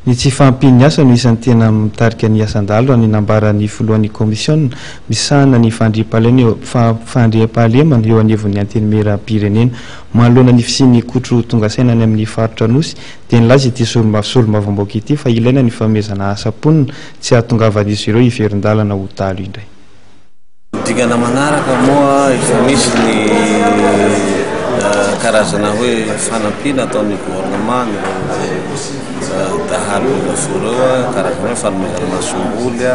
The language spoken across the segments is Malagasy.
Ny tsy fahampian'ny asa no isan'ny tena mitarika ny asan-dahalo raha ny nambaran'ny filohan'ny kaomisiona misahana ny fandriampahalemana eo anivon'ny Antenimierampirenena. Manoloana ny fisian'ny kotro tonga saina any amin'ny faritra Anosy dia nilaza ity solombavambahoaka ity fa ilaina ny fanomezana asa mponina tsy hahatongavan'izy ireo hiverin-dalana ho dahalo indray. Dingana manaraka moa efa misy ny karazana hoe fanampiana ataon'ny gouvernement an'ireo dahalo lafo ireo, karazana hoe fanomezana masomboly,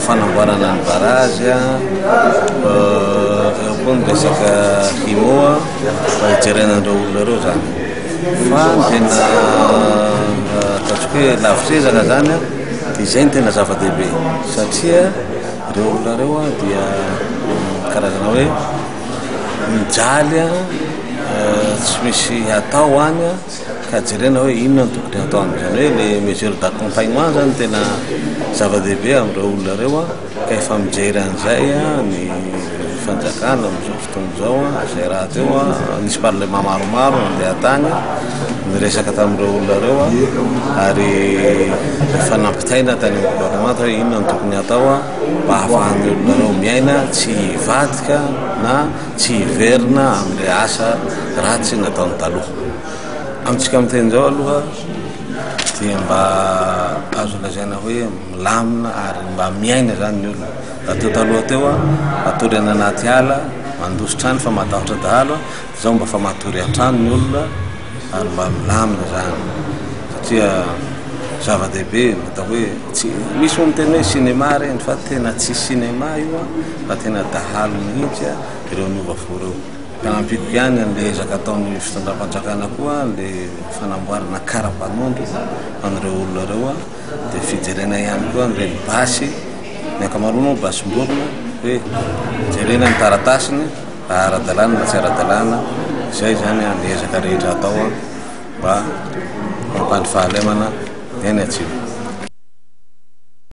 fanamboarana ny barazy, eo koa ny resaka himo mba hijerena an'ireo olona ireo zany. Fa ny tena ataontsika hoe lavitr'ezaka zany dia izay no tena zava-dehibe satria Ireo olona ireo dia karazana hoe mijaly tsy misy atao any ka jerena hoe inona no tokony hatao amin'izany hoe le mesure d'accompagnement zany tena zava-dehibe amin'ireo olona ireo ka efa mijery an'izay ny fanjakana amin'izao fotoana izao, izay rahateo nisy parlement maromaro nandeha tany niresaka tamin'ireo olona ireo ary efa nampitaina tany amin'ny gouvernement hoe inona no tokony hatao mba hahafahan'ny olona ireo miaina tsy hivadika na tsy hiverina amin'ilay asa ratsy nataony taloha. Amintsika miteny izao aloha dia mba azo lazaina hoe milamina ary mba miaina izany ny olona. Raha teo taloha teo matory any anaty ala, mandositra any fa matahotra dahalo, izao mba fa matory an-trano ny olona ary mba milamina izany satria zava-dehibe ny atao hoe tsy misy moa miteny hoe cinéma ireny fa tena tsy cinéma io fa tena dahalo mihitsy ireo niova fo ireo. Mpanampiko ihany an'ilay ezaka ataon'ny fitondram-panjakana koa ilay fanamboarana kara-panondro ho an'ireo olona ireo. Dia fijerena ihany koa an'ireny basy, ny ankamaroany moa basim-borona, hoe jerena ny taratasiny raha ara-dalàna na tsy ara-dalàna, izay izany ny ezaka rehetra atao mba hampandry fahalemana ny any atsimo.